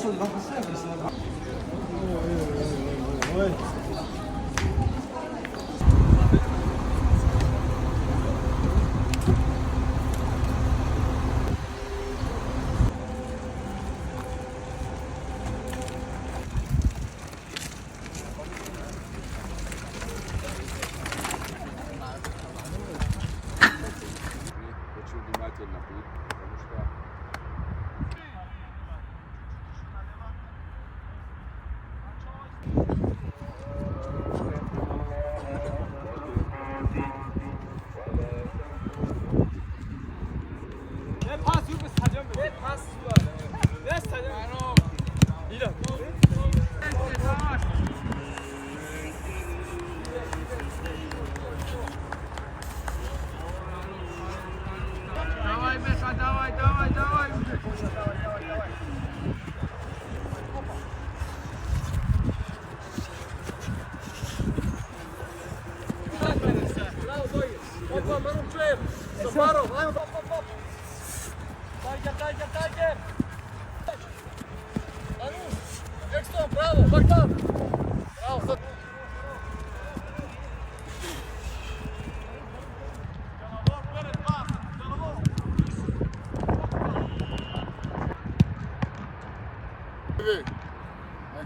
Очень внимательно будет, потому что Давай, Миша, давай, давай, давай.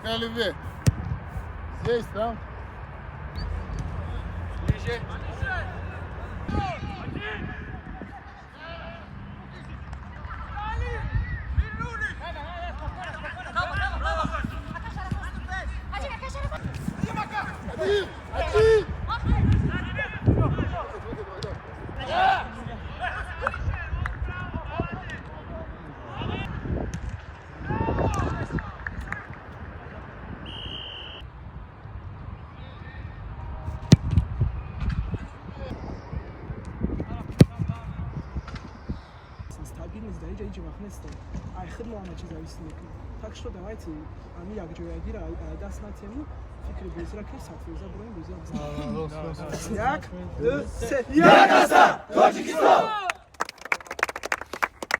На любви. Здесь, там. Ближе. Один! Один! Стабильность дар ҳеҷ вақт нестем. Ай худ мо ҳама чиз зависит мекунем. Так что давайте ами якҷоягиро даст натиҳему, фикри бозира ки 100% буроем, бозира. Як, ду, се. Як даста Тоҷикистон!